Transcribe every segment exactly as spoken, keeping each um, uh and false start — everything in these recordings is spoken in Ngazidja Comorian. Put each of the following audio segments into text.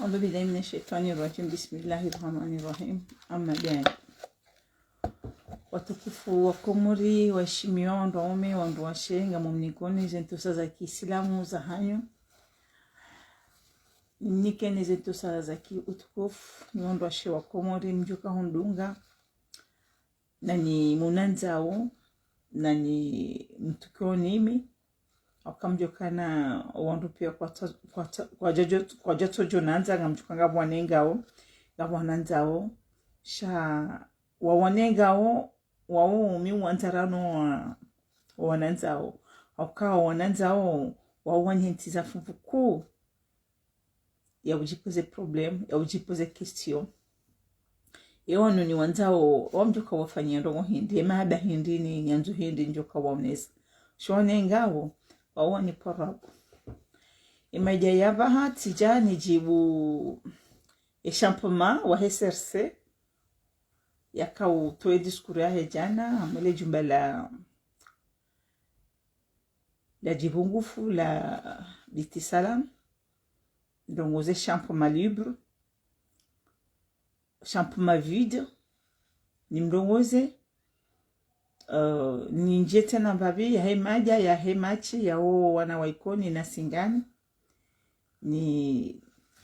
أعوذ بالله من الشيطان الرجيم. بسم الله الرحمن الرحيم. أما بعد. Watukufu wa Komori, waheshimiwa wandru waume, wandru washe, ngamumnikoni ze ntusa za kiislamu za hanyu. Nimnikeni ze ntusa za kiutukufu, nyi wandru washe wa Komori, mdjoka hundunga, na nyi munandzao, na nyi mtukio nimi, hauka mdjokana wandru pia kwata-, kwata-, kwadjadjo-, kwadjatsodjo nandza, ngamdjoka ngapvo wanengao, ngapvo wanandzao, sha wawanengao, wao mi wandzarano wa, wawanandzao. Hauka wawanandzao, wao wanyentsi za funvu kuu ya udjipoze problème, ya udjipoze question. Ye wanu niwandzao, wao mdjoka wafanyia ndrongo hindri, ye mahaba hindri ni nyandzo hindri ndjoka waonesa. Sho wanengao, wao waniporabu. Imadja ya pvaha tsidja nidjibu ye champion wahe C R C, yakao utowa discours yahe djana, hamwe le djumba la, la djibungufu la Biti Salam, ndrongoze champion libre, champion vide, nimdrongoze, euh, nindjie tsena mbapvi yahe madja, yahe match, yawo wana wa Ikoni na Singani, ni,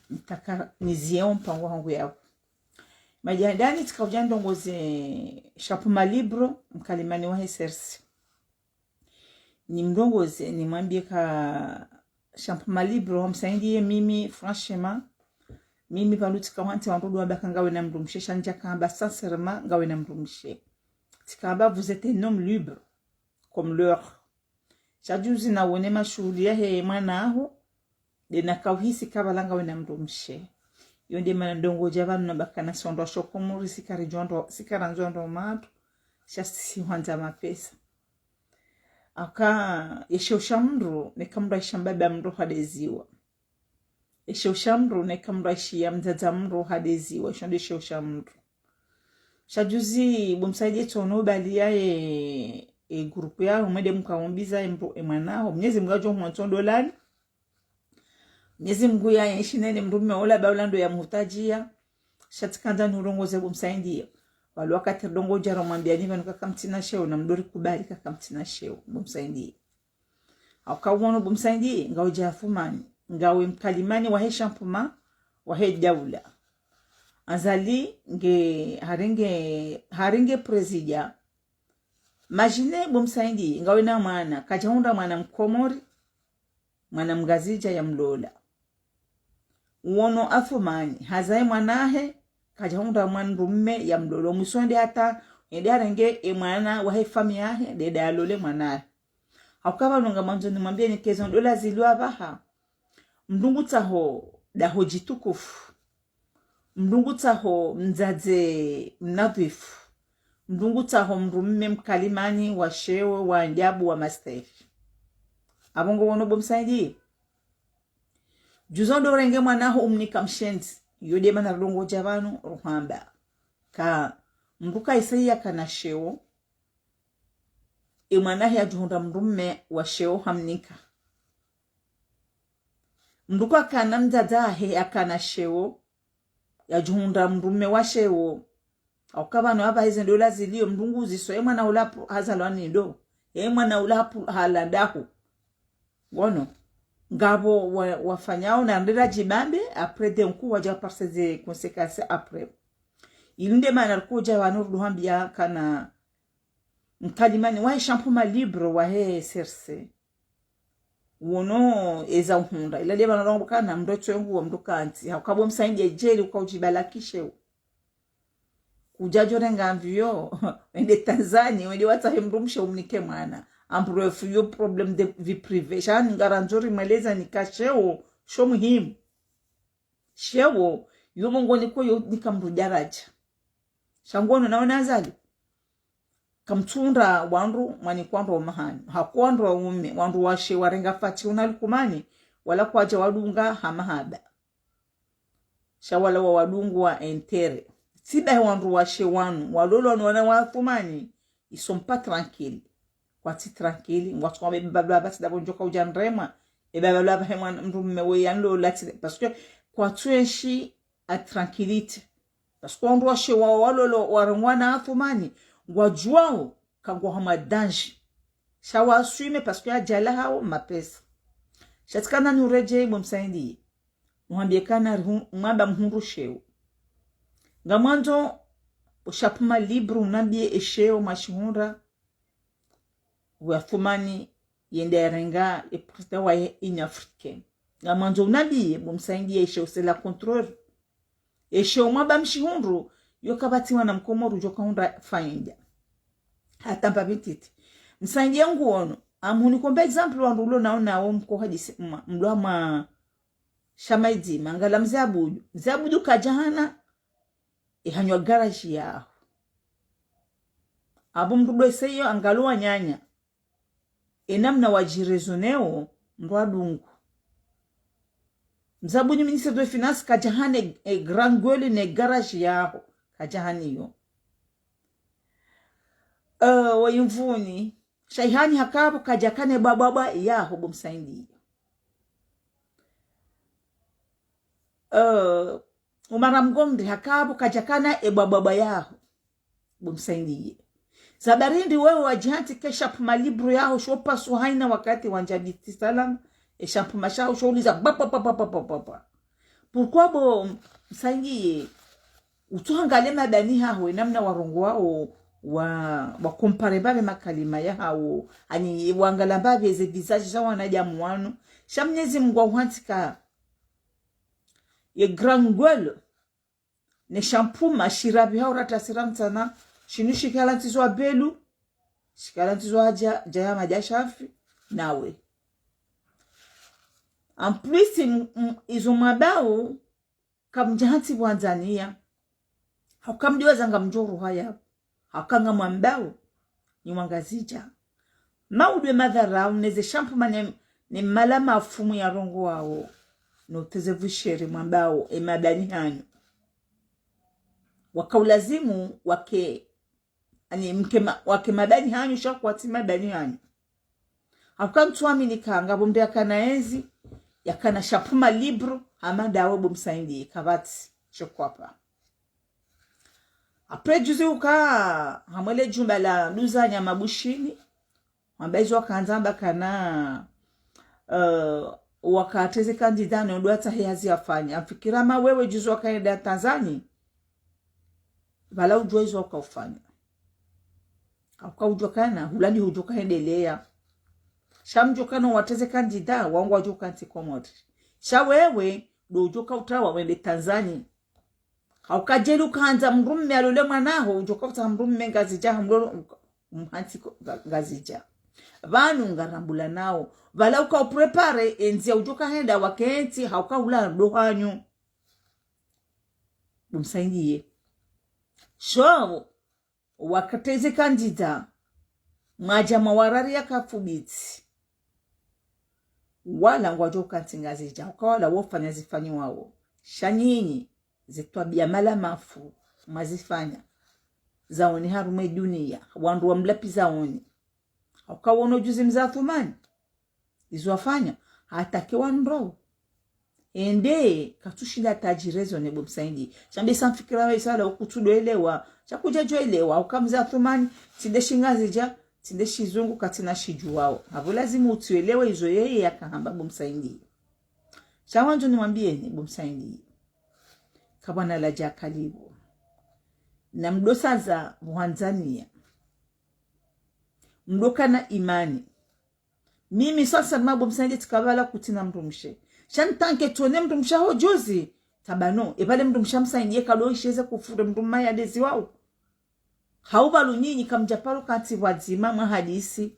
nitaka, nizie o mpango wangu yapvo. Madja ndani tsika udja ndrongoze champion libre, mkalimani wahe C R C. Nimdrongoze, nimwambie ka champion libre, wamsaidiye mimi, franchement, mimi pvanu tsika wantsi wandru wamba ka ngawe na mdrumshe, sha ndjaka hamba sincèrement ngawe na mdrumshe. Tsika hamba vous êtes un homme libre, comme leur. Sha juzi nawone mashuhuli yahe mwana aho, nde nakauhisi ka pvala ngawe na mdrumshe. Iyo nde mana ndrongoo dja pvanu namba kana si wandru washe Komori, si karidjo ndro-, si karandzo ndro matru, sha si hwandza mapesa. Hauka, ye sheo sha mndru, neka mndru aishiya mbaba mndru hadeziwa. Ye sheo sha mndru, neka mndru aishiya mdzadze mndru hadeziwa, isho nde sheo sha mndru. Sha juzi, bo Msaidie tsono baliya ye, ye groupe yaho, mwende mkaumbiza ye mndru, ye mwana aho, Mnyezi Mngu yadjo mwa ntsondo lani. Mnyezi Mngu yaenshi nene mndrume ola ba ola ndo yamhutadjia. Sha tsikandza nihurongoze bo Msaidie. Walo wakati ridongo djaro mwambiani pvanu ka kamtsina sheo, na mdori kubali ka kamtsina sheo, bo Msaidie. Hauka wono bo Msaidie, ngawe dja Athumani, ngawe mkalimani wahe champion, wahe daula. Azali nge harenge, harenge prezida. Imagine bo Msaidie, ngawe na mwana, kadjahundra mwana Mkomori, mwana Mngazidja yamlola. Wono Athumani, hazaye mwana ahe, kadjahundra mwana mndrume yamlola. Mwiso nde hata, nde harenge ye mwana wahe famiyi yahe, nde nda yalole mwana ahe. Hauka pvanu ngamwandzo nimwambieni ka ezo ndola zilio apvaha. Mndru ngutsaho daho djitukufu. Mndru ngutsaho mdzadze mnadhwifu. Mndru ngutsaho mndrume mkalimani wa sheo, wa ajabu, wa mastehi. Apvo ngo wono bo Msaidie. Juzi ndo urenge mwana aho umnika mshendzi. Iyo nde mana ridongo dja pvanu ruhamba ka mndru kaisa yakana sheo, ye mwana ahe yadjohundra mndrume wa sheo hamnika. Mndru kakana mdzadze ahe yakana sheo, yadjohundra mndrume wa sheo. Hauka pvanu apvaha eze ndola zilio, mndru nguziso, ye mwana ula pu-, hazalwa ni ndo. Ye mwana ula pu-, hala dahu. Wono. Ngapvo wa-, wafanyao na ndera djibambe, après de nku wadja parce des conséquences après. Ili nde mana rikudja pvanu ruduhambia kana mkalimani wahe champion libre wahe C R C. Wono eza uhundra. Ila nde mana rongo kana mndru twengu wa mndru kantsi. Hauka bo Msaidie djeli uka udjibalakishe. Kudjadjo renga avion, wende Tanzanie, wende watsahe mndrumshe umnike mwana. En bref, iyo problème de vie privée. Sha ngarandzo rimweleza nika sheo, sho muhimu. Sheo, yo mongoni ko yo nika mndru daradja. Sha ngono nawe na Azali. Kamtsundra wandru, mwanikwa ndro mahani. Hauka wandru waume, wandru washe, warenga fati una Lukumani, wala kwadja wadunga ha mahaba. Sha wala wawadungu wa intérêt. Tsi bahi wandru washe wanu, walolwa ni wana wa Athumani, ils sont pas tranquilles. Kwatsi tranquille, ngwatsu kwamba eba balwa apvaha tsi ndapvo ndjoka udja ndrema, eba balwa apvaha he mwana mndrume we yanlola tsi, parce que kwatsu enshi à tranquillité. Parce que wandru washe wa walolo warongwa na Athumani, ngwadjuwao ka ngwa hama danger. Sha wa assumer parce que yadjala hawo mapesa. Sha tsikana ni uredjei bo Msaidie. Muhambie kana rihu-, mwamba muhundru sheo. Ngamwandzo, ushapuma libre unambie esheo mwashihundra. Wa Athumani yende yarenga e président wa ye Union Africaine. Ngamwandzo unambie, bo Msaidie, esheo c'est la contrôle. Esheo mwamba mshihundru, yo kapvatsi mwana mkomori udjo kahundra faida. Hata mbapvi ntiti. Msaidie nguono, amhuni kombe exemple wandru ulo nao nao mko hadisi, mwa, mlo mwa shama idzima, ngala mze Abudu. Mze Abudu kadjahana, e hanywa garage yaho. Abo mndru bwese iyo angalo wananya. E namna wadjirezoneo, mndru adungu. Mze Abudu ministre de finance kadjahane, e Grand Gueule ne garage yaho. Kadjahane iyo. Eh, wa Imvuni. Sha Ihani hakapvo kadjakana e bwabwabwa yaho bo Msaidie. Eh, Umara Mgomri hakapvo kadjakana e bwabwabwa yaho bo Msaidie. Za barindi wewe wadjihantsi ke shampuma libre yaho sho paso haina wakati wandja biti salama, e shampuma shaho sho uliza ba, ba, ba. Pourquoi bo Msaidie, utsuhangale mabani haho, e namna warongowao, wa, wa compare mbapvi makalima yahawo, ani wangala mbapvi eze visage za wanadamu wanu. Sha Mnyezi Mungu ahuhantsika ye Grand Gueule, ne shampuma shirapvi hau rata sira mtsana, shinu shikala ntsizo wa Belu, shikala ntsizo wa dja, dja ya madja shafi, nawe. En plus, m-, m-, izo mwambao, kamdjahantsi pvwandzaniya. Hauka mdiwaza ngamdjo ruha yapvo. Hauka ngamwambao, ni wangazidja. Maudwe madharau, neze shampuma ne, ne mala mafu muyarongowao. No teze pvushere mwambao, e mabani hanyu. Waka ulazimu, wake, ani mke ma-, wake mabani hanyu, sha kwatsi mabani hanyu. Hauka ntsuamini ka ngapvo mndru yakana ezi, yakana shampuma libre, hama ndawe bo Msaidie, kapvatsi, je crois pas. Après, juzi uka, hamwe le djumba la Duzanya Mabushini, wamba izo wakandza amba kana, eh, wakateze candidat no ndo atsahe hazi yafanya. Amfikira ma wewe juzi wakaenda Tanzania, pvala udjua izo wakaufanya. Hauka udjua kana, hulani hudjoka hendelea. Sha mdjua kana wateze candidat, wangu wadjoka ntsi Komori. Sha wewe, ndo udjoka utawa wende Tanzania. Hauka djeli ukandza mdrume alole mwanaho, udjoka utsaha mdrume Ngazidja, hamlolo, umhantsi ko-, Nga-, Ngazidja. Pvanu ngarambulanao. Pvala uka uprépare, endzia udjoka henda wakentsi, hauka hula ndo hanyu. Bo Msaidie. Sho, wakateze candidat, mwadja mwawarari ya kafubitsi. Wala ngwadjoka ntsi Ngazidja, uka wala wofanya zifanyiwao. Sha nyinyi, ze twabia mala mafu, mwazifanya. Zaoni harumwa e dunia, wandru wamlapvi zaoni. Hauka wono juzi mze Athumani. Izo wafanya, hata ke wandru. Ende, katsushinda tadjirezone bo Msaidie. Sha mbe sa mfikira wa isala ukutsudo elewa. Sha kudjadjo elewa, hauka mze Athumani, tsi nde shingazidja, tsi nde shizungu, katsina shidjuwao. Hapvo lazimu utsielewe izo yeye yakahamba bo Msaidie. Sha wandzo nimwambieni bo Msaidie. Kapvwana ladja kalipvo. Na mdo saza pvwandzaniya. Mdo kana imani. Mimi sasa mabo Msaidie tsika pvala kutsina mdrumshe. Sha ntanke tsone mdrumshe aho juzi. Tabano, epvale mdrumshe Msaidie kado isheze kufure mdrume ya dezi wao. Hau pvalu nyinyi kamdja paro kantsi pvwadzima mwahadisi.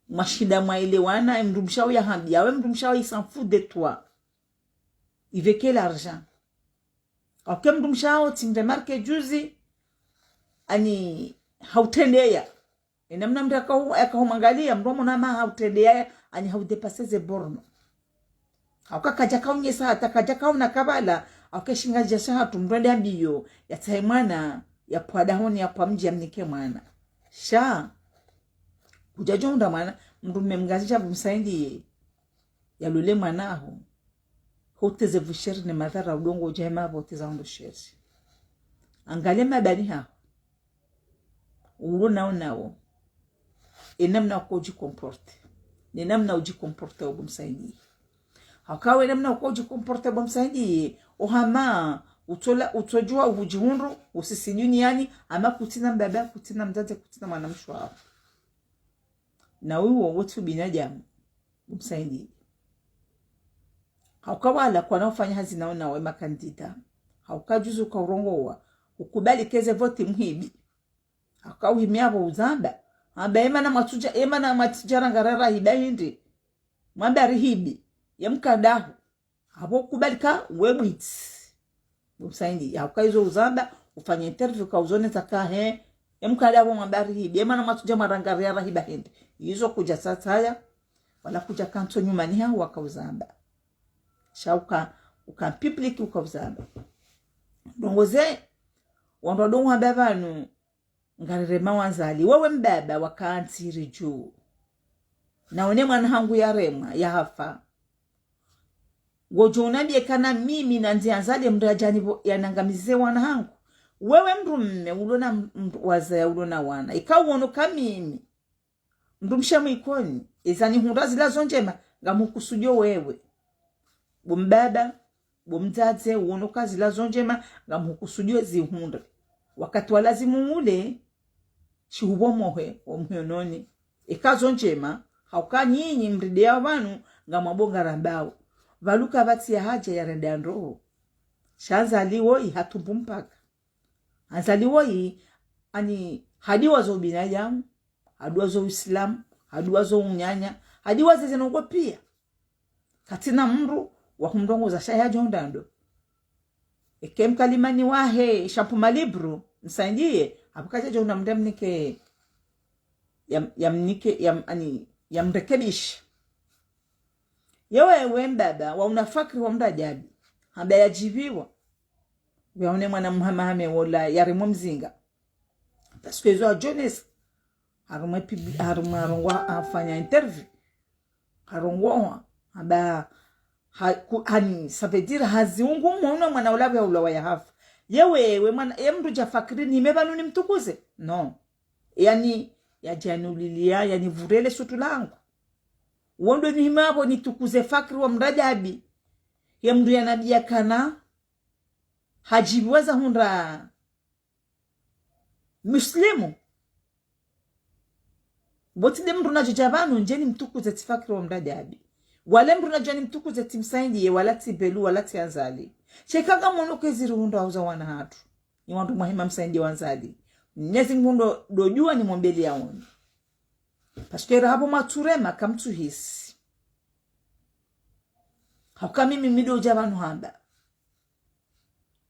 Mwashinda mwaelewana, mdrumshe aho yahambia, we mdrumshe aho il s'en fout de toi. Il veut que l'argent. Hauka mdrumshe aho tsimremarque juzi, ani hautrendeya. Ena mna mndru yakao, yakao mwangalia, mndru amona ma hautrendeya, ani haudépasser ze bornes. Hauka kadja kaonyesa hata kadja kaona kabala, hauka shingazidja shahatru mndru ende ambiyo, yatsahe mwana, yapvwa dahoni, yapvwa mdji yamnike mwana. Sha, kudjadjo undra mwana, mndru mme mngazidja pvo Msaidie, yalole mwana aho. Koteze pvo sheri ne madhara udjo ngo udja hima pvo teza ndo sheri. Angalia mabani haho. Ulo nao nao. E namna uko udji comporter. Ne namna udji comporter uko msaidie. Hauka we namna uko udji comporter bo msaidie. Ohama, utsola, utsodjua uhudjihundru, usisi duniani, ama kutsina mbaba, kutsina mdzadze, kutsina mwanamshe waho. Na uwo wontsi ubinadamu, umsaidie. Hauka wala kwana ufanya hazi nao nawe makandida. Hauka juzi uka urongowa, ukubali keze voti mhibi. Hauka uhimia pvo uzamba. Hamba emana mwatsudja, emana mwatsudja rangarara hiba hindri. Mwamba rihibi, ye mkadahu. Apvo ukubali ka we bwitsi. Umsaidie, hauka izo uzamba, ufanya interview ka uzonesa ka he, ye mkadahu mwamba rihibi, emana mwatsudja mwarangaria rahiba hindri. Izo kudja tsataya, wala kudja kantso nyumani haho waka uzamba. Sha uka, uka public uka uzamba. Ndrongo ze, wandru wadjo hamba pvanu, ngarirema wandzali. Wewe mbaba wakantsi ridju. Na one mwana hangu yaremwa, yahafa. Ngodjo unambie kana mimi nandzi andzali mndru yadjani pvo, yanangamize wana hangu. Wewe mndru mme, ulo na m-, mndru wazaya ulo na wana. Ika uono ka mimi. Mndru mshe mwa ikoni, eza nihundra zila zo ndjema, ngamhukusudio wewe. Bo mbaba, bo mdzadze, uono ka zila zo ndjema, ngamhukusudio zihundre. Wakati wa lazimu ule, shihubomohe, wo mhononi. Eka zo ndjema, hauka nyinyi mridea pvanu, ngamwabo ngarambao. Pvaluka pvatsi ya haja ya rende ya ndroho. Sha andzali woyi hatumbu mpaka. Andzali woyi, ani hadiwa zo ubinadamu, hadiwa zo uislamu, hadiwa zo unyanya, hadiwa zeze ndrongo pia. Katsina mndru wa humrongoza sha yadjo undra ndo. Eke mkalimani wahe, shampu malibru, msaidie, apvo kadja djo undra mndru yamnike, yam-, yamnike, yam-, ani, yamrekebishe. Yewe we mbaba, wa una fakiri wa mndru adjabi, hamba yadjibiwa. Uyaone mwana mhamahame wola yaremwa mzinga. Parce que zo a Jones, harumwa pibi, harumwa harongwa afanya interview. Harongwa, hamba, ha, ku, hani, ça veut dire haziungu mhono mwana ula pvya ulawa yahafa. Yewe, we mwana, ye mndru dja fakiri nihime pvanu nimtukuze? Non. Yani, yadjaniulilia, yanivurele sutu langu. Wondo nihime apvo nitukuze fakiri wa mndru adjabi. Ye mndru yanambia kana, hadjibiwa za hundra Muslimu. Pvo tsi nde mndru nadjo dja pvanu ndje nimtukuze tsi fakiri wa mndru adjabi. Wala mndru nadjo nimtukuze tsi msaidie, wala tsi belu, wala tsi andzali. Sha eka ngamwono kezi rihundra hauza wana hatru. Ni wandru mwahima msaidie wandzali. Mnyezi Mngu ndo, ndo djuwa ni mwombeli yaoni. Parce que era hapvo mwatsurema kamtsuhisi. Hauka mimi mi ndo udja pvanu hamba.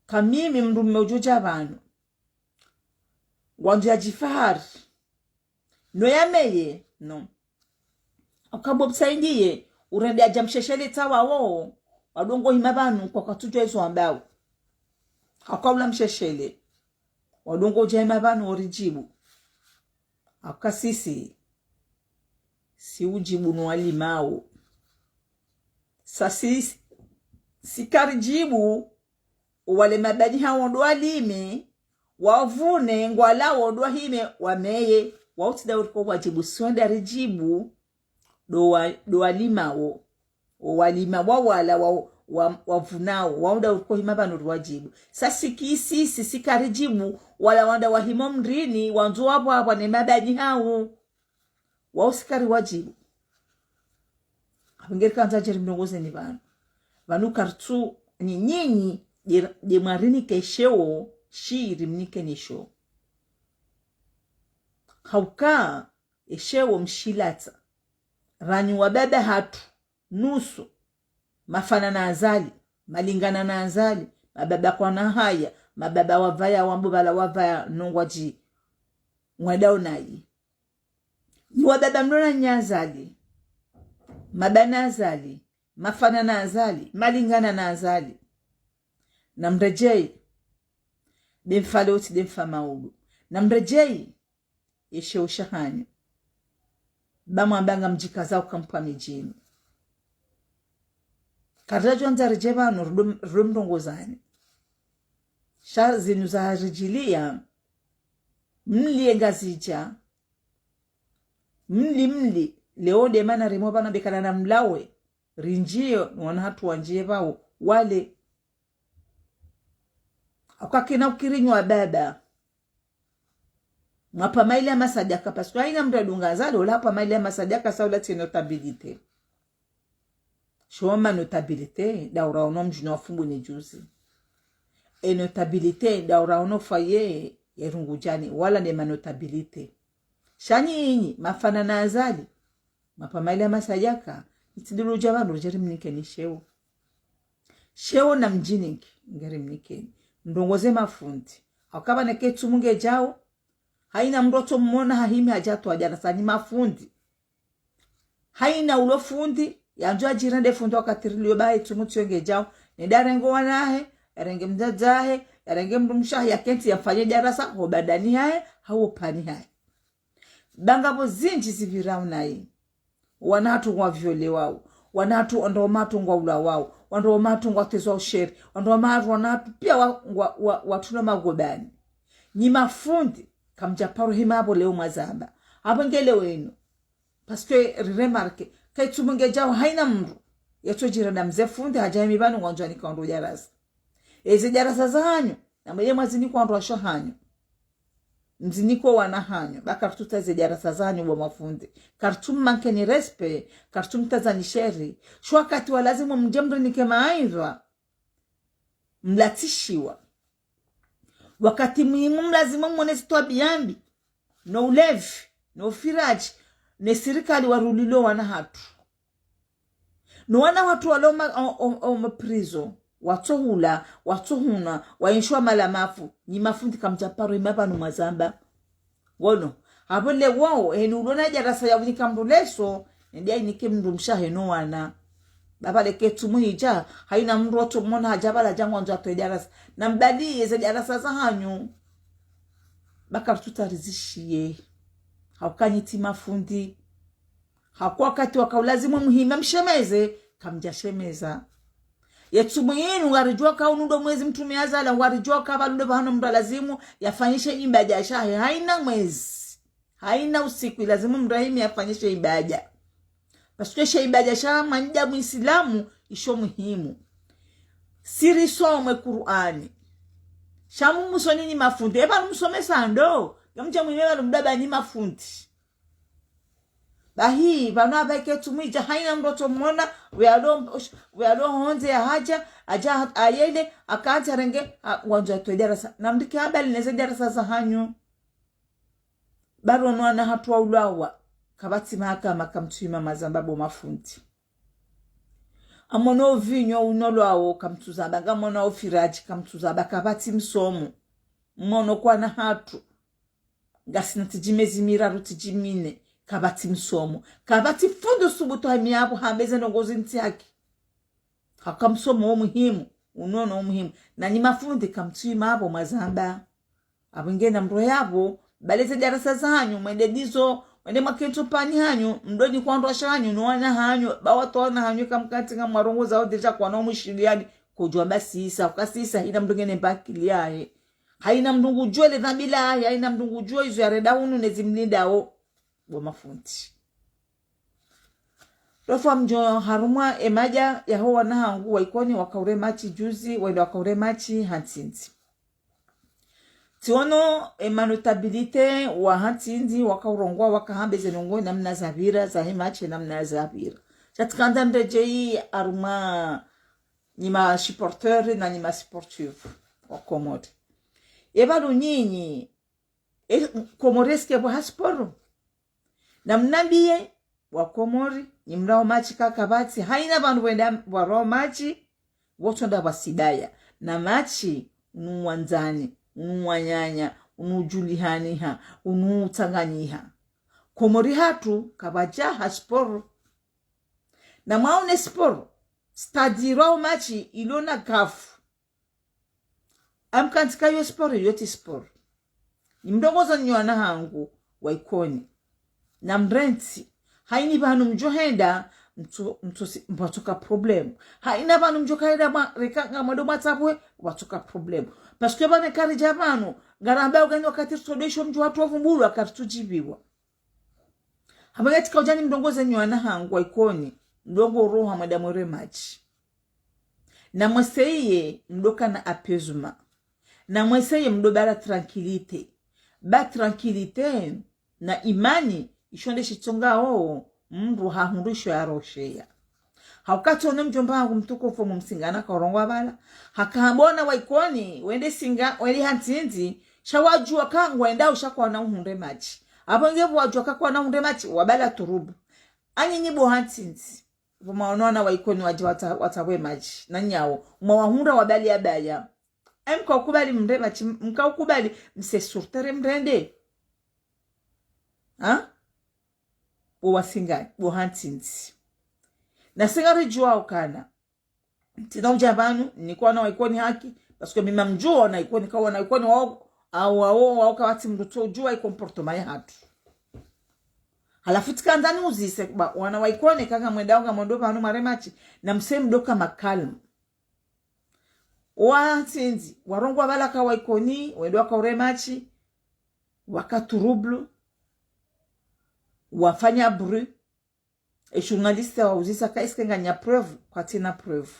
Ka mimi mndru mme udjo dja pvanu. Ngwandzo yadjifahari. No yameye, no. Hauka bo msaidie, urende yadja msheshele tsawa wo. Wandru ngo hima pvanu kwa katsudjuwa izo wambao. Hauka ula msheshele. Wandru ngo udja hima pvanu oridjibu. Hauka sisi. Si udjibu no walimao. Sa si, si karidjibu, wale mabani hawo ndo walime, wavune, ngwalawo ndo wahime, wameye, wao tsi nda uriko wadjibu, si wanda ridjibu, ndo wa, ndo walimao. O walima wa wala wa, wa, wavunao, wao nda uriko hima pvanu riwadjibu. Sa si ki sisi, si karidjibu, wala wanda wahima mndrini, wandzo wapvwapvwa ne mabani hawo. Wao si kariwadjibu. Apvo ngeri kandza djeri mrongoze ni pvanu. Pvanu karitsu ni nyinyi, dje, dje mwarinike sheo, shiri mnike ni sheo. Hauka, esheo mshilatsa. Ranyi wababa hatru, nusu. Mafana na Azali, malingana na Azali, mababa kwana haya, mababa wapvaya wambo pvala wapvaya nongwa dji. Mwadao nayi. Ni wababa mlo na nyi Azali, mabana Azali, mafana na Azali, malingana na Azali. Na mredjeyi, de mfa leo tsi de mfa maudu. Na mredjeyi, yesheo shahanyu. Ba mwamba ngamdjikazao uka mpwa midjini. Karidjadjwandza ridje pvanu ridum-, ridumrongozani. Sha zinu zaharidjiliya, mliye Ngazidja, mli, mli, leo nde mana rimo pvanu bekana na mlawe, rindjiyo, ni wana hatru wandjiye pvao, wale. Hauka kina ukiri nyi wababa. Mwapva maili ya masadjaka, parce que haina mndru yadunga Azali, ola hapva maili ya masadjaka, sa ola tsi notabilité. Sho ma notabilité, ndauraono mdjini wa Fumbuni juzi. E notabilité, ndauraono foyer, ye Rungudjani, wala nde ma notabilité. Sha nyinyi, mwafanana na Azali, mwapva maili ya masadjaka, nitsi ndilo dja pvanu ridje rimnikeni sheo. Sheo na mdjinike, ngeri mnikeni. Mrongoze mafundi. Hauka pvanu ke tsumu ngedjao, haina mndru otso mmona hahimi hadja towa darasa ni mafundi. Haina ulo fundi, yandjo yadjirende fundi wakati riliyo pvahe tsumu tsiyo ngedjao, nende yarenge wana hahe, yarenge mdzadze hahe, yarenge mdrumshe hahe, yakentsi yamfanye darasa, ho badani hahe, hau ho pvani hahe. Ba ngapvo zindji zipvirao nayi. Wana hatru ngwaviolewao. Wana hatru wandru wama hatru ngwaulawao. Wandru wama hatru ngwatezwao sheri. Wandru wama hatru, wana hatru piya wa, wa, wa, watrulo magobani. Nyi mafundi, kamdjaparo hima hapvo leo mwazamba. Hapvo nge leo inu. Parce que, ri remarqué, ke tsumu ngedjao haina mndru. Yatso djira na mze fundi, hadja himi pvanu ngwandzo yanika wandru darasa. Eze darasa zahanyu, na mwele mwazinika wandru washe wahanyu. Mzinike wana hanyu, ba karitsutsaha ze darasa zahanyu bo mafundi. Karitsummankeni respect, karitsumtazani sheri. Sho wakati wa lazimu mdje mrinike mawaidha, mlatsishiwa. Wakati muhimu mlazimu mwone zitwabiya mbi, no ulevi, no ufiradji, ne sirikali warulilo wana hatru. No wana watru walo ma, o, o, o, ma prison, watsohula, watsohunwa, waenshi wa mala mafu, nyi mafundi kamdjaparo hima pvanu mwazamba. Ngono, hapvo leo, heni ulo na darasa ya unika mndru leso, nende yainike mdrumshe hahe no wana. Ba pvale ke tsumu hidja, haina mndru otso mmona hadja pvala hadja ngwandzo yatowe darasa. Na mbali yeze darasa zahanyu. Ba karitsutsaha rizishiye. Hauka nyi tsi mafundi. Hauka wakati waka ulazimu muhime mshemeze, kamdjashemeza. Ye tsumu yinu, ngaridjuwa ka unu ndo mwezi mtrume yazala, ngaridjuwa ka pvalundo pvahanu mndru lazimu yafanyishe ibada shahe. Haina mwezi, haina usiku, ilazimu mndru yahime yafanyishe ibada. Parce que she ibada sha mwanadamu Muislamu, isho muhimu. Si risome Kur'ani. Sha mumusoni nyi mafundi. E pvanu musomesa ndo. Ngamdja mwime pvanu mdaba nyi mafundi. Bahi, pvanu apvahe ke tsumu hidja haina mndru otso mmona, we alo, we alo hondze ya hadja, hadja ayele, akantsi yarenge, a, ngwandzo yatowe darasa. Na mrike habali neze darasa zahanyu. Ba ro no wana hatru waulawa, kapvatsi mahakama kamtsuhima mwazamba bo mafundi. Ngamwono uvinyo unolwao kamtsuzamba, ngamwono ufiradji kamtsuzamba, kapvatsi msomo. Mwono kwana hatru. Ngasina tsidji mezi miraru tsidji mine, kapvatsi msomo. Kapvatsi fundi usubutu hahimi hapvo hambe ze ndrongo zinu tsi haki. Hauka msomo wo muhimu, unono wo muhimu. Na nyi mafundi kamtsuhima hapvo mwazamba. Hapvo ngena mndru yapvo, pvale ze darasa zahanyu, mwende ndizo, mwende mwakentsi pvani hanyu, mdoni kwa wandru washe hanyu, no wana hanyu, ba watru wana hanyu kamkantsi ngamwarongozao déjà kwana umushiliyani, kodjuwa ba sisa, uka sisa, haina mndru ngena mbakili yahe. Haina mndru ngudjuwa le dhambi lahe, haina mndru ngudjuwa izo yarenda hunu ne zimlindao. Bo mafundi. Rofu wa mdjo harumwa e madja yaho wana hangu wa Ikoni wakaure match juzi, wende wakaure match Hantsindzi. Tsiono e ma notabilité wa Hantsindzi wakaurongoa wakahamba ze ndrongo namna zapvira, zahe match namna zapvira. Sha tsikandza ndedjeyi harumwa nyi ma supporteurs na nyi ma sportifs wa Komori. Ye pvanu nyinyi, e, Komori est-ce que pvwa ha sport? Namnambiye, wa Komori, nyi mrao match ka kapvatsi, haina pvanu pvwenda pvwarao match, pvotso nda pvwa sibaya. Na match, unu wandzani, unu wanyanya, unu udjulihaniha, unu utsanganyiha. Komori hatru, kapvadja ha sport. Na mwaone sport, stade irwao match ilo na CAF. Amkantsi ka yo sport, yo tsi sport. Nimrongoza nyi wana hangu wa Ikoni. Namrentsi. Haina pvanu mdjohenda, mtso- mtsosi- mpvatsoka problème. Haina pvanu mdjo kaida mwa reka ngamwendo mwatsabuhe, pvatsoka problème. Parce que pvanu eka ridja pvanu, ngaramba ugani wakati ritsodo isho mdji watru wavumbulwa, karitsudjibiwa. Hamba ngati kaudjani mdrongoze nyi wana hangu wa Ikoni, mdrongo uroha mwenda mwere match. Na mweseye mdokana apaisement. Na mweseye mdobala tranquillité. Ba tranquillité na imani, isho nde shitsongao mndru hahundru isho yarosheya. Hauka tsi ono mdjomba hangu mtukufu Mumsingani kaurongoa pvala. Haka hamba wana wa Ikoni, wende Singa, wende Hantsindzi, sha wadjua ka ngwendao sha kwana uhundre match. Apvo nge pvo wadjua ka kwana uhundre match, wabala turubu. Anyi nyi bo Hantsindzi. Pvo mwaono wana wa Ikoni wadja watsa- watsabwe match. Na nyawo. Mwawahundra wabali ya baya. Em, mkaukubali mndre match, mkaukubali mse surtere mrende. Ha? Bo wa Singani, bo Hantsindzi. Na Singa ridjua ukana. Tsina udja pvanu, niko wana wa Ikoni haki, parce que mi ngamdjuo wana Ikoni, ka wana Ikoni wao, au wao, wao kawatsi mndru tso udjua i comportement ya hatru. Halafu tsikandza niuzise, ba, wana wa Ikoni, ka ngamwendao ngamwendo pvanu mware match, na mse mdoka makalmu. Wa Hantsindzi, warongoa pvala ka wa Ikoni, wendo wakaure match, waka trouble, wafanya bruit, e journaliste wauzisa ka est-ce que nganya preuve, kwatsina preuve.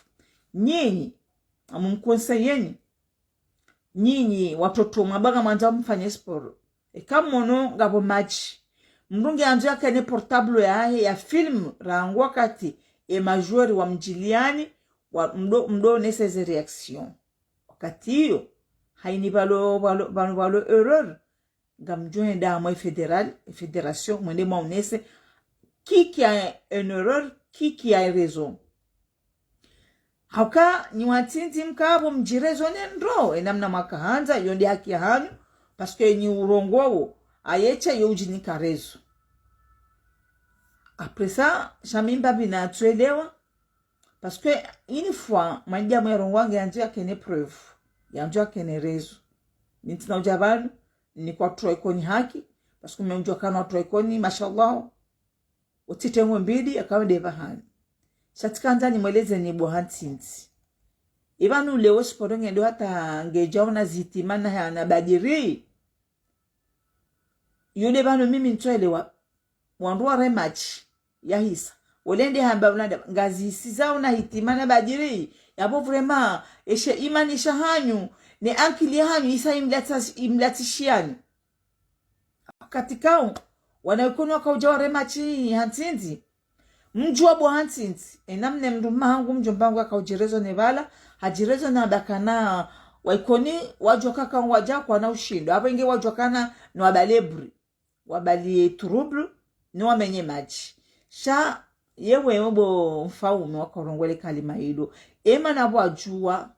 Nyinyi, amumkonseyeni. Nyinyi, watoto mwabanga mwandzao mfanye sport. Eka mwono ngapvo match. Mndru nge andzo yakene portable yahe ya film rangu wakati e majoueur wa mdjiliani, wa mdo, mdo onese ze réaction. Wakati iyo, haini pvalo, pvalo, pvalo, pvalo erreur. Ngamdjo henda mwe fédéral, fédération, mwende mwaonese qui qui a une erreur, qui qui a raison. Hauka nyi Wantsindzi mkapvo mdjiraisonne ndro, enamna mwakahandza, iyo nde haki yahanyu, parce que nyi urongoa wo, ayesha iyo udjinika raison. Après ça, sha mi mbapvi natsuelewa, parce que une fois, mwandzani mwe rongoa nge yandzo yakene preuve, yandzo yakene raison. Mi ntsina udja pvanu, niko watru wa Ikoni haki, parce que mi udjua kana watru wa Ikoni, mashallah, utsitengwe mbili, yakawa nde pvahanu. Sha tsikandza nimweleze nyi bo Hantsindzi. Ipvanu leo sport ngendo hata ngedjaona zitima na hana badiri. Iyo nde pvanu mimi ntsuelewa, wandru ware match yahisa. Wole nde hamba ulanda, ngazihisizaona hitima na badiri. Yapvo vraiment, eshe imani shahanyu, ne ankili yahanyu, isa imlatsa- imlatsishiani. Wakati kao, wana Ikoni wakaudja ware match Hantsindzi. Mdjua bo Hantsindzi, enamna mndru mma hangu mdjomba hangu yakaudjiraisonne pvala, hadjiraisonne hamba kana wa Ikoni, wadjua ka ka ngwadja kwana ushindo. Apvo inge wadjua kana no wabale bruit, wabali trouble, no wamenye match. Sha, yewe bo mfaume wakaurongole kalima ilo. Ema na pvo adjua,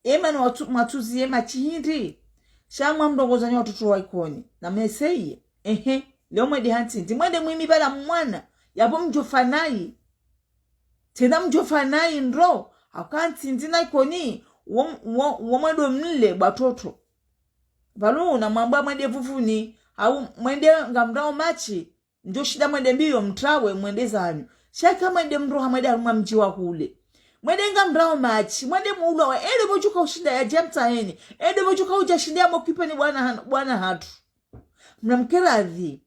ema na watsu- mwatsuzi ye match hindri. Sha mwamrongoza nyi watoto wa Ikoni. Na mweseye. Ehe. Leo mwende Hantsindzi. Mwende mwimi pvala mwana. Yapvo mdjofanayi. Tsena mdjofanayi ndro. Hauka Hantsindzi na Ikoni. Wo, wo, wo mwendo mle bo watoto. Pvalo na mwamba mwende Vuvuni. Au mwende ngamrao match. Mdjoshinda mwende mbio mtrawe mwende zanyu. Sha eka mwende mroha mwende harumwa mdji wa hule. Mwende ngamrao match, mwende muulwa wa, ende pvo djuka ushinda yadja mtsaheni. Ende pvo djuka udja shinda yamokipeni bwana han- bwana hatru. Mnamkeradhi.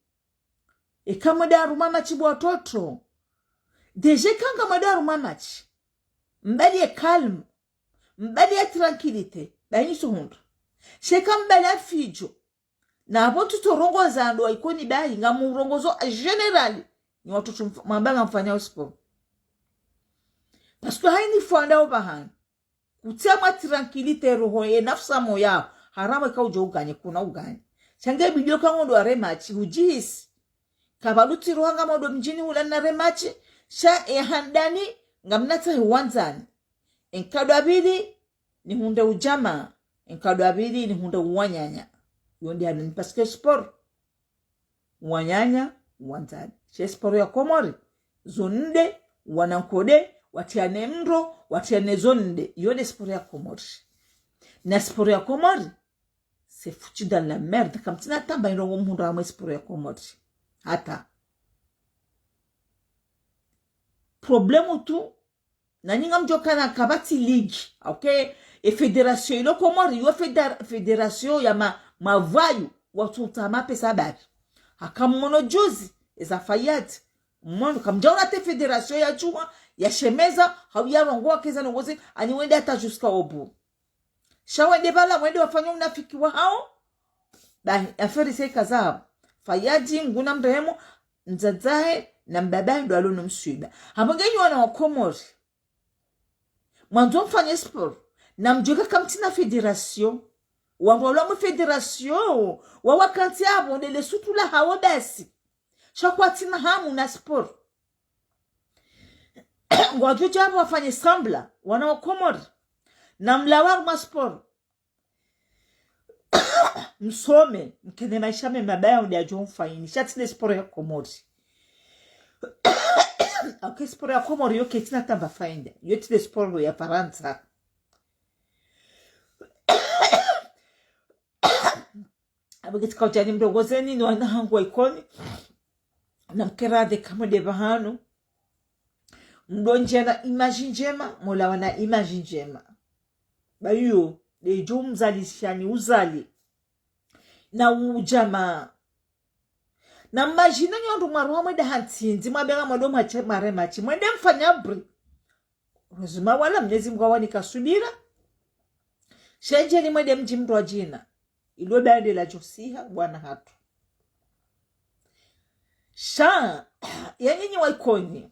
Eka mwende harumwa match bo watoto. Déjà eka ngamwende harumwa match, mbali ye calme. Mbali ye tranquillité. Bayi nyi suhundra. Sha eka mbali ya fidjo. Na apvo ntsutorongoza ndo wa Ikoni bayi, ngamurongozo général. Nyi watoto mf- mwamba ngamfanyao sport. Parce que haini fois ndao pvahanu. Kutsia mwa tranquillité roho ye nafsi moyo. Haramu eka udjo uganye kuna uganye. Sha nge bidjo ka ngondo ware match, hudjihisi. Kapvalutsi roha ngamwondo mdjini hula na re match, sha e handani, ngamnatsahi wandzani. Enkado ya pvili, nihundre udjamaa, enkado ya pvili, nihundre uwananya. Iyo nde hanini parce que sport, uwananya, uwandzani. She sport ya Komori, zo nde, wana nkode, watriane mndro, watriane zo nde. Iyo nde sport ya Komori. Na sport ya Komori, c'est foutu dans la merde. Kamtsina tamba irongo mhundra hamwe sport ya Komori. Hata. problème tu, na nyinyi ngamdjo kana kapvatsi ligue, okay? E fédération ilo Komori, yo fédér-, fédération ya ma-, mavoyous, watsu utsaha mapesa bari. Haka mmono juzi, eza Fayad, mmono kamdjaona te fédération yadjuwa, yashemeza, hau yarongowa keza nongozi, ani wende hata jusqu'à au bout. Sha wende pvala, wende wafanya unafiki wahao. Bahi, affaire seka zahabu. Fayad, Mngu namrehemu, mdzadze wahe na mbaba wahe ndo walo no mswiba. Hapvo nge nyi wana wa Komori, mwandzo mfanye sport, namdjuwe ka kamtsina fédération. Wandru walo mwe fédération, wawakantsi apvo, ndele sutu lahao basi. Sha kwatsina hamu na sport. Ngwadjo dja apvo wafanye semblant, wana wa Komori. Namlawe harumwa sport. Msome, mkene maesha mema, baya undre yadjo mfanyini. Sha tsi nde sport ya Komori. Ake sport ya Komori yo ketsina tamba faida. Yo tsi nde sport ya Farantsa. Apvo ketsi kaudjani mrongozeni ni wana hangu wa Ikoni. Namkere radhi kamwe nde pvahanu. Mdondjia na image ndjema, mlawa na image ndjema. Bayo, ndedjo mzalishani uzali. Na udjamaa. Na mmadjina nyi wandru mwaroha mwende ha ntsindzi, mwambe ngamwendo mwache-, mware match. Mwende mfanya bri. Heureusement wala Mnyezi Mngu hawanika subira. Shendjeni mwende mdji mndru wa djina. Ilo bande ladjo siha, bwana hatru. Sha, ya nyinyi wa Ikoni.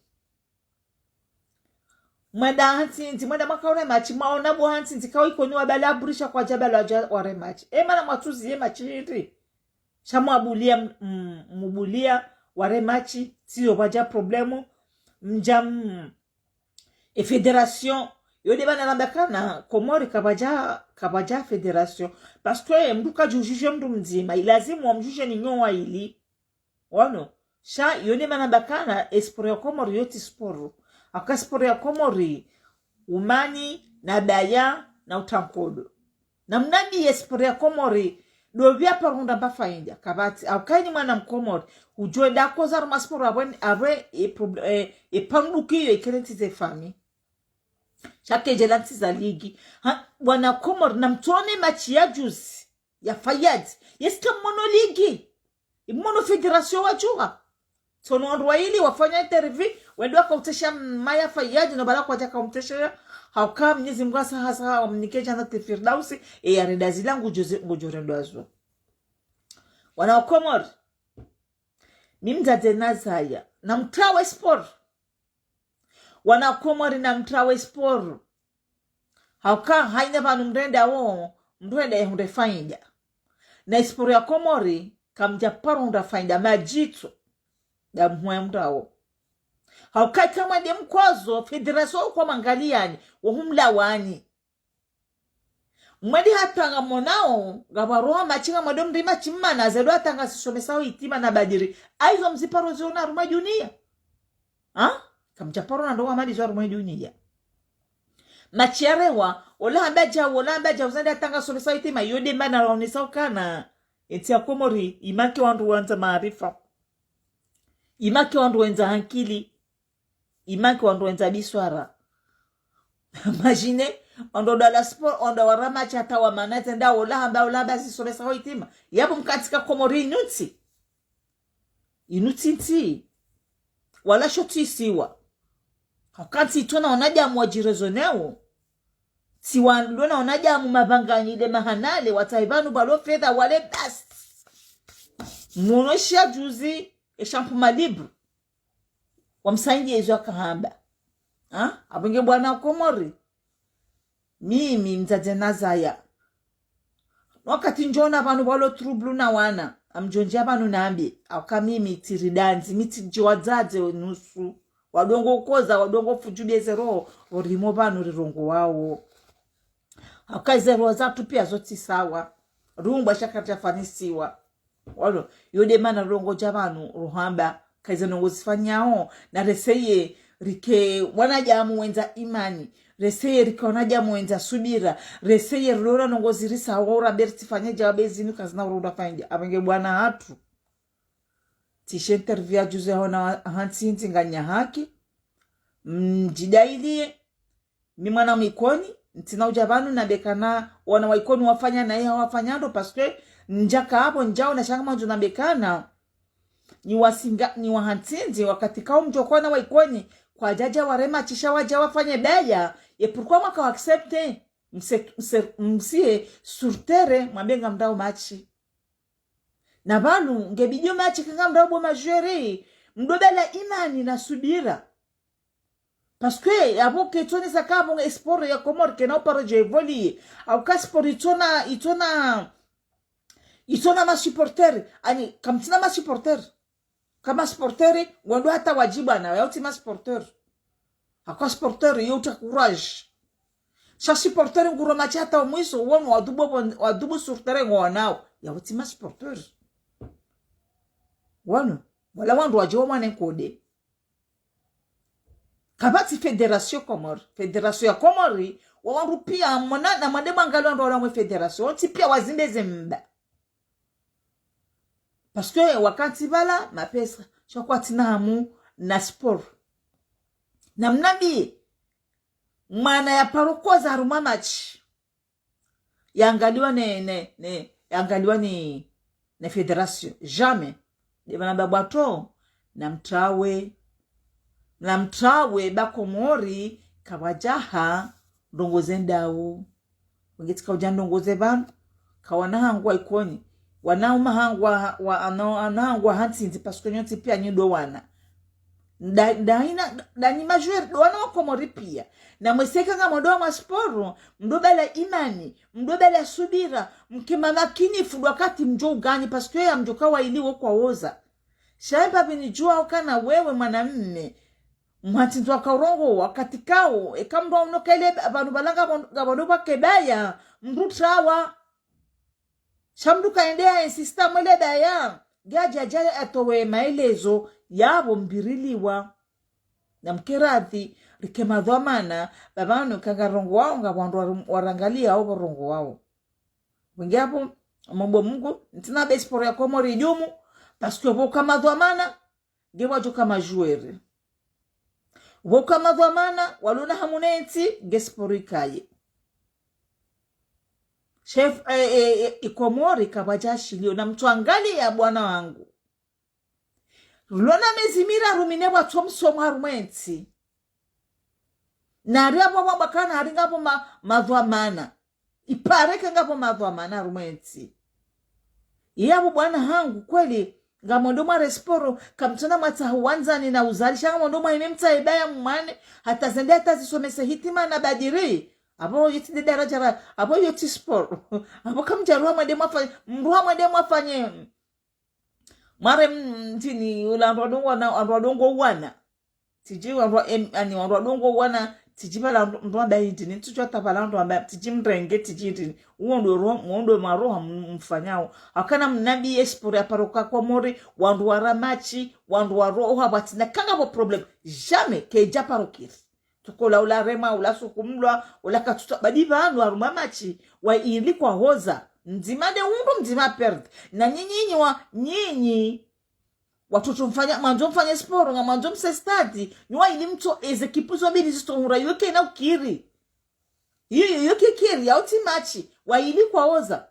Mwenda ha ntsindzi, mwenda mwakaure match, mwaona bo ha ntsindzi, ka wa Ikoni wabala bri sha kwadja bala wadja ware match. E mana mwatsuziye match hindri. Sha mwabulia, m-, m-, mubulia, ware match, tsiyo pvwadja problème, mdja m-, e fédération, yo nde mana namba kana, Komori kapvadja, kapvadja fédération. Parce que mndru kadjudjudje mndru mdzima, ilazimu wamdjudje ni nyowa ili. Wano, sha, yo nde mana namba kana, e sport ya Komori, yo tsi sport. Aka sport ya Komori, umani, na daya, na utankodo. Na mnambiye sport ya Komori, ndo pvia parunda mba faida, kapvatsi, au kaini mwana Mkomori, udjo enda koza harumwa sport apvo, apvo, e prob-, e, e pandukiyo, ikere ntsi ze famille. Sha kedjela ntsi za ligue. Ha, bwana Komori, namtsone match ya juzi, ya Fayad. Yeska mmono ligue. Immono fédération wadjuha. Tsono wandru waili wafanya interview, wende wakautesha maya Fayad, no bala kwadja kaumtesha, hauka Mnyezi Mngu hasa hasa, wamnike djanatil firdausi, e yarenda zila ngudjo ze-, ngudjo rendwa zo. Wana wa Komori, mi mdzadze nazaya, namtrawe sport. Wana Komori namtrawe sport. Hauka haina pvanu mrenda wo, mrenda yehundre faida. Na e sport ya Komori, kamdja parunda faida madjitso. Nda mhwe mrao. Hauka kamwe nde mkozo, fédération kwa mangaliani, wo humlawani. Mwedi hata ngamonao, ngapvaroha match ngamwendo mri match mana, zendo hata ngasisomesao hitima na badiri. Haizo mziparo ziona harumwa dunia. Ha? Kamdja paro na ndo wa mali zo harumwa dunia. Match yarewa, ola hamba djau, ola hamba djau, zende hata ngasomesao hitima, yo nde mana waonesao kana. Entsi ya Komori, imake wandru wandza maarifa. Imake wandru wendza hankili. Imake wandru wendza biswara. Imagine, wandru wala sport, wandru wara match hata wa mana zenda ola hamba, ola hamba zisomesao hitima. Yapvo mkatika Komori inutsi. Inutsi ntsi. Wala sho tsi isiwa. Hauka ntsi itsona wanadamu wadjirezoneo. Tsi wandru na wanadamu mapvangani nde mahanale, watsahe pvanu pvalo fedha wale basi. Mwono sha juzi, e champ libre. Wamsaidia izo akahamba. Ha? Apvo nge bwana Komori. Mimi mdzadze nazaya. Wakati ndjona pvanu pvalo trouble na wana, ngamdjo ndjia pvanu nambe, hauka mimi tsiri dandzi, mi tsidji wadzadze nusu. Wadongo koza, wadongo fudjubie ze roho, orimo pvanu rirongoao. Hauka ze roho zatru pia zo tsi sawa. Rungwa sha karidja fanisiwa. Walo, yo nde mana rongodja pvanu, rohamba, kaiza ndrongo zifanyao, na reseye rike wanadamu wendza imani, reseye rike wanadamu wendza subira, reseye rilora ndrongo zirisao, ura berti fanye dja be zinu kazina urunda fanye dja. Apvo nge bwana hatru. Tishe interview ya juzi hona hantsi ntsi nganya haki. Mdjidailiye, mi mwana mwa Ikoni, ntsina udja pvanu nambe kana wana wa Ikoni wafanya nayi hawafanya ndro, parce que ndjaka apvo ndjaona sha ngamwandzo nambe kana nyi wasinga, nyi wahantsinzi, wakati kawu mdjo kwana wa Ikoni, kwadjadja warema tsi sha wadja wafanye baya, ye pourquoi mwaka wa accepter, mse, mse, msiye sur terrain, mwambe ngamdao match. Na pvanu, nge bidjo match ka ngamdao bo ma joueurs, mdo bala imani na subira. Parce que, apvo ketsonesa ka apvo nge sport ya Komori kena uparo dje évoluer. Au ka sport itsona, itsona, itsona ma supporters. Ani, kamtsina ma supporters. Kama supporters, ngwendo hata wadjibu na, yautsi ma supporters. Haka supporters, yo uta courage. Sha supporters nguro match hata omwiso, wanu wadhubu, wanu wadhubu sur terrain ngwanao. Yautsi ma supporters. Wanu, wala wandru wadjo mwane nkode. Kapvatsi fédération Komori. Fédération ya Komori, wa wandru pia mwana na mwade mwangalie wandru wala mwe fédération. Wontsi pia wazimbe zemba. Parce que wakati pvala, mapesa, sha kwatsina hamu na sport. Na mnambiye, mwana ya paro koza harumwa match. Yangaliwa ne, ne, ne, yangaliwa ni, ne fédération. Jamais. Nde pvanu namba bwato, namtrawe. Namtrawe ba Komori, kapvwadjaha, ndrongo zendao. Wenge tsika udja ndrongo ze pvanu, ka wana hangu wa Ikoni. Wana uma hangu wa, wa, ano, ano hangu wahantsinzi, parce que nyontsi pia nyi ndo wana. Nda, nda ina, nda nyi ma joueurs, ndo wana wa Komori pia. Na mweseka ngamwendo harumwa sport, mdo bala imani, mdo bala subira, mke mamakinifu wakati mdjo ugani, parce que ya mdjo kawaili wo kwawoza. Sha ipvapvi nidjuwa ukana wewe mwanamme, mhantsinzi waka urongowa wakati kawu, eka mndru auno ka ile ba, pvanu pvala ngapvo, ngapvo ndo pvake baya, mndru trawa. Sha mndru kaende ya insista mwele baya, ngadja dja atowe maelezo, yapvo mbiriliwa. Na mke radhi, rike madhwamana, ba pvanu ka ngarongowao, ngapvo wandru waru, warangaliyao pvo urongowao. Wenge apvo, mwombe Mungu, ntsina be sport ya Komori idjumu, parce que pvo uka madhwamana, nge wadjo ka ma joueurs. Pvo uka madhwamana, walona hamu ne ntsi, nge sport ikaye. Chef, eh, eh, eh, Ikomori kapvwadja shilio, na mtsuangaliya bwana wangu. Lona mezi miraru mine pvwatso msomo harumwa entsi. Na hari apvo pvwa bakana hari ngapvo ma, madhwamana. Ipare ke ngapvo madhwamana harumwa entsi. Yapvo bwana hangu kweli, ngamwendo mwa resporo, kamtsona mwatsaha uwandzani na uzalisha ngamwendo mwa ime mtsahe baya mwane, hata zende hata zisomese hitima na badiri. Apvo yotsi nde daraja ra, apvo yotsi sporo. Apvo kamdjaruha mwende mwafanye, mruha mwende mwafanye. Mware m, ntrini, ula wandru wadongo wana, wandru wadongo wana. Tsidji wandru wa, em, ani wandru wadongo wana, tsidji pvala wandru, wandru wamba hindri, ni ntsudjuwa hata pvala wandru wamba, tsidji mrenge, tsidji hindri. Uwo ndo roho, uwo ndo maroha m, mfanyao. Hakana mnambiye sport ya paro ka Komori, wandru wara match, wandru waroha, pvwatsina ka ngapvo problème. Jamais, kedja paro kiri. Tsuko la ula rema, ula sukumlwa, ula katsuta, badi pvanu harumwa match, wa ili kwahoza. Mdzima nde undru, mdzima perdre. Na nyinyi, nyinyi wa, nyinyi. Watoto mfanya, mwandzo mfanye sporo, ngamwandzo mse stade. Nyi wa ili mtso, eze équipe zo mbili zitso hura, yo kena ukiri. Yo, yo, yo kikiri, yautsi match, wa ili kwahoza.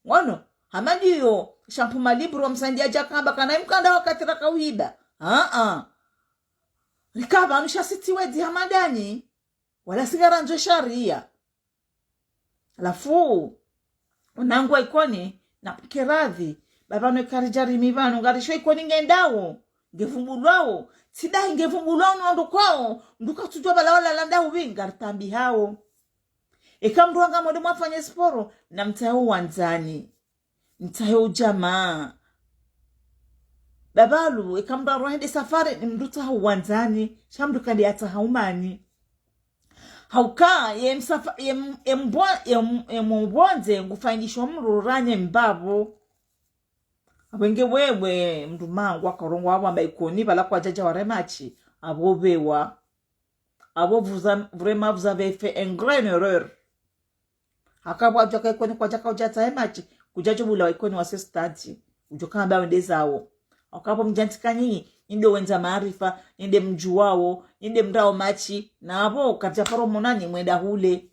Ngono, hama ndiyo, champion libre wa msandi yadja kamba, kana imkanda wakati raka uhiba. Aa. Rika pvanu sha sitsi wedzi hama ndani, wala si ngarandzo sharia. Halafu, wanangu wa Ikoni, na mke radhi, ba pvanu ikaridja rimi pvanu, ngarisho Ikoni ngendao, ngevumbulwao, tsi dahi ngevumbulwao no wandru kwao, mndru katsudjuwa pvala wala landao pvi, ngaritambihao. Eka mndru wanga mwende mwafanye sporo, na mtsahe uwandzani. Mtsahe ujamaa. Ba pvalu, eka mndru aroha hende safari, ni mndru tsaha uwandzani, sha mndru kande yatsaha umani. Hauka, ye msafa, ye m, ye mbwa, ye m, ye mbondze, ngufanyisho mndru ranye mbapvo. Apvo nge wewe, mndru mangu, wakarongowa apvo amba Ikoni, pvala kwadjadja ware match, apvo pvewa. Apvo vous a, vraiment, vous avez fait une grande erreur. Haka pvwadjoka Ikoni kwadjaka udjatsahe match, kudjadjo bula wa Ikoni wase stade. Udjoka amba wende zawo. Wakapvo mdjantika nyinyi, nyi ndo wendza maarifa, nyi nde mdjuwao, nyi nde mrao matshi, na apvo kadja paro monani mwenda hule.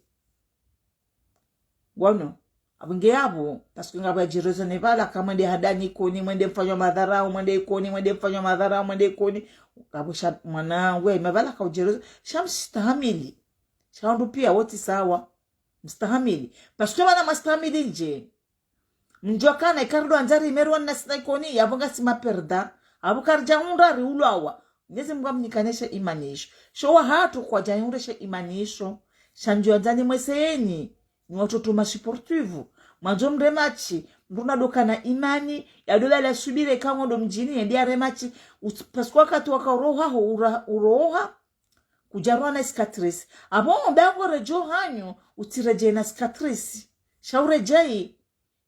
Ngono, apvo nge apvo, parce que ngapvo ya djerezo ne pvala, ka mwende hadani Ikoni, mwende mfanywa madharau, mwende Ikoni, mwende mfanywa madharau, mwende Ikoni. Ngapvo sha, mwana we, mapvala ka udjerezo, sha mstahamili. Sha wandru pia wontsi sawa. Mstahamili. Parce que pvanu mwastahamili ndje. Mdjuwa kana ikao ndo andza rimerwa na sina Ikoni, yapvo ngasi ma perdants, apvo karidja hundra riulwawa. Mwenyezi Mungu amnikane she imani isho. Sho wahatru kwadja hundre she imani isho. Sha ndjo andzani mweseni, nyi watoto ma sportifs. Mwandzo mreme matshi, mdru na ndo kana imani, ya ndo pvala subira ikao ndo mdjini, yende yareme matshi, ut-, parce que wakati waka uroha ho, ura-, uroha, kudjarwa na cicatrice. Apvo mbe ngo redjei hanyu, utsiredjei na cicatrice. Sha uredjei,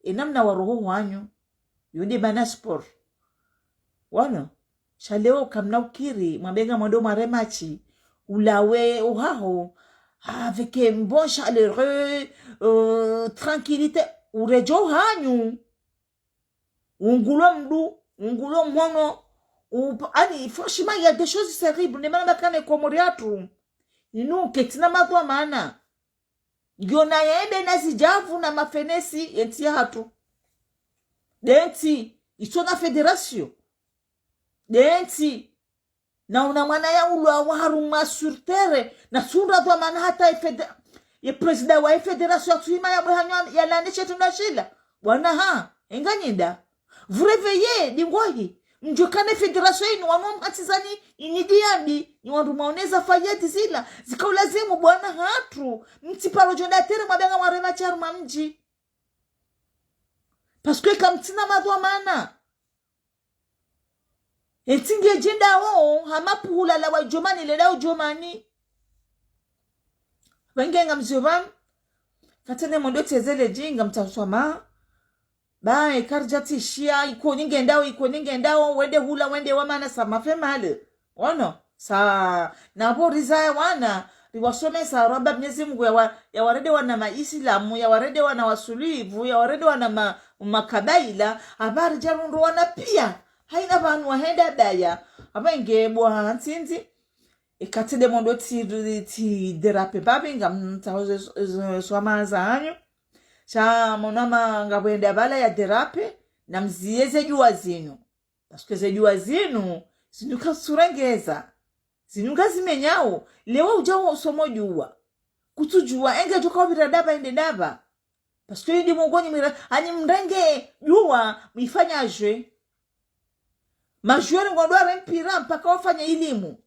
e namna waroho hanyu. Yo nde mana sport. Wano, sha leo kamna ukiri, mwambe ngamwendo mwareme matshi, ulawe ohaho, avec un bon chaleureux, euh, tranquillité, uredjei hanyu. Ungulwa mdru, ungulwa mhono, up-, ani, franchement, il y a des choses terribles. Ne mana makane Komori hatru. Inu, ketsina madhwamana. Ngiyo na yembe na zidjavu na mafenesi, yentsi yahatru. Ndentsi, itsona fédération. Ndentsi, na una mwana yaulwawa harumwa sur terre, na tsundra dhwamana hata ye fédé-, ye président wa ye fédération yatsuhima ya bwe hanywa, ya lande shetu na shila. Bwana ha, enga nyinda. Vous réveillez, dingwahi. Mdjuwe kana fédération inu wanu mhatsizani, inyi diambi, nyi wandru mwaoneza fayadi zila, zika ulazimu bwana hatru, mtsiparo djo nda terrain mwambe ngamwareme matshi harumwa mdji. Parce que kamtsina madhwamana. Entsi ngedjendao, hama puhula la wa Djomani, le la Djomani. Wenge ngamzio pvanu, katsene mwendo tsezele dji, ngamtsaho swamaha. Ba, e karidja tsishiya, Ikoni ngendao, Ikoni ngendao, wende hula, wende wa mana ça m'a fait mal. Wano, sa, na pvo rizaya wana, riwasomesa, ramba Mwenyezi Mungu ya wa-, ya warende wana ma Islamu, ya warende wana wasulivu, ya warende wana ma-, makabaila, apvo ridja rundro wana pia. Haina pvanu wahenda daya. Apvo nge bwa ha ntsindzi. Eka tsi nde mwendo tsi, tsi déraper, babi ngamtsaho ze, ze, swamaha zahanyu. Sha mwana ma ngapvo enda pvala ya déraper, na mziye ze djuwa zinu. Parce que ze djuwa zinu, zinu katsurengeza. Zinu ngazimenyao, lewa udja wo usomo djuwa. Kutsudjuwa, enge djuka upvira ndapvi ende ndapvi. Parce que yindi mongoni mwira, ani mrenge djuwa, mwifanya dje. Madjuweri ngwandao ware mpira, mpaka wafanye ilimu.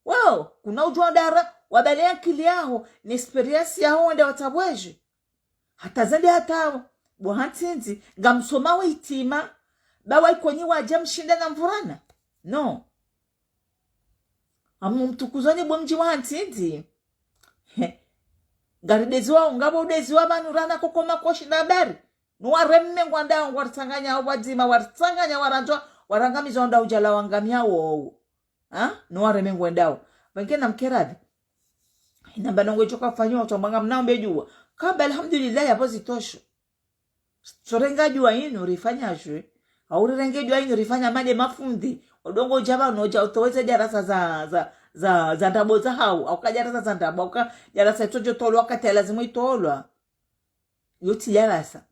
Wao, kuna udjuwa ndara, wabale ankili yaho, na expérience yaho wende watsapvwe dje. Hata zende hata wo, bo ha ntsindzi, ngamsoma wa itima, ba wa Ikoni wadja mshinda na mvurana. Non. Amu mtukuzoni bo mdji wa ha ntsindzi. He. Ngarideziwa, ngapvo udeziwa pvanu rana kokoma koshi na bari. Nuwareme ngwandao, ngwaritsanganya, wadzima, waritsanganya, warandzwa, warangamiza wandao udjala wangamia wowo. Ha? Nuwareme ngwendao. Pvenge na mkeradhi. Inamba nongo djoka fanyiwa, utsambwa ngamna ombe djuwa. Kamba, alhamdulillah, yapvo zitosho. Tsorenga djuwa inu rifanya dje. Au rirenge djuwa inu rifanya made mafundi. Odongo udja pvanu, udja utoweze darasa za, za, za, za ndrabo zahao. Au ka darasa za ndrabo, au ka darasa itsodjo tolwa, wakati ya lazimu itolwa. Yo tsi darasa.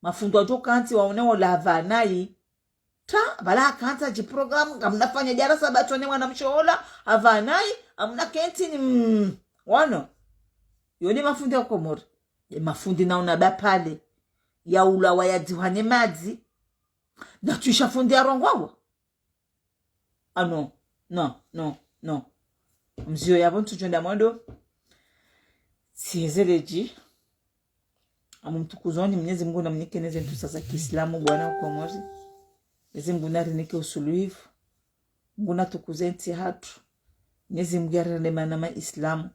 Mafundi wadjo kantsi waone wola apvanayi. Ta, pvala akantsi dji programme, ngamna fanya darasa ba tsone mwana mshe ola, apvanayi, ngamna kentsi ni, mm, wano. Yo nde mafundi ya Komori. Nde mafundi na una bapvale. Ya ulawa ya dzihwa ne madzi. Na twisha fundi ya rongwawa. Ah, non, non, non, non. Mzio yapvo ntsudjo nda mwendo. Tsihezele dji. Amu mtukuzoni Mwenyezi Mungu na mnike ne ze ntrusa za kiislamu bwana Komori. Mwenyezi Mungu na rinike usuluhivu. Mungu na tukuze ntsi hatru. Mwenyezi Mungu ya rireme mana ma islamu.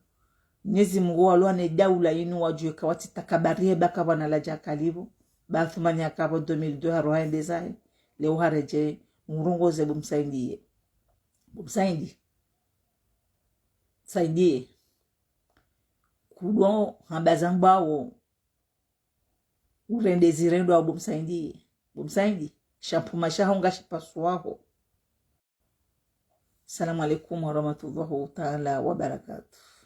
Mwenyezi Mungu walwa ne daula inu wadjuwe ka watsi takabari ye baka bwana ladja kalipvo. Ba Athumani yakapvo deux mille deux haroha ende zahe. Leo haredjei, murongoze bo msaidiye. Bo msaidi. Msaidiye. Kudwa hamba zambwawo. Urende zirendwa bo msaidiye. Bo msaidi. Shampuma shaho ngashipasuwaho. Assalamu alaikum warahmatullahi taala wabarakatuh.